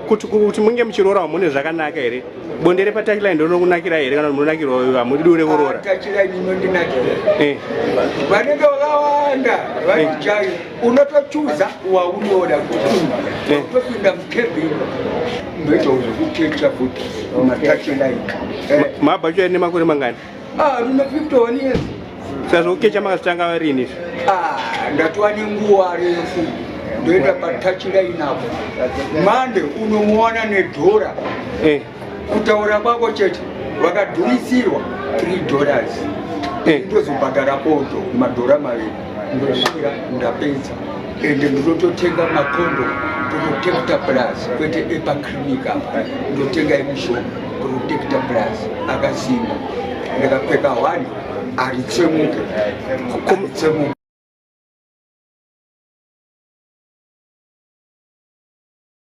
Kuti munge muchiroora mune zvakanaka here? Bonde repatouchline ndinokunakira here kana munonakirwa hamudi rekuroora? Touchline inondinakira. Vanenge vakawanda vaichai unotochuza waunoda kuti utopinda mucabin ndoitawo zvekukecha futi matouchline. Mabhacho ane makore mangani? Ah, ndine 51 years. Saka zvekukecha makazvitanga rini izvi? Ah, ndatova nenguva refu ndoenda patouchline apo. Mande unomuona nedhora. Kutaura kwako chete vakadhurisirwa $3. Ndozobhadhara poto madhora maviri ndosvira ndapedza. Ende ndinototenga makondo Protector Plus kwete epaclinic apa, ndotenga emishonga Protector Plus akasimba, ndikapfeka 1 haritsemuke, haritsemuke.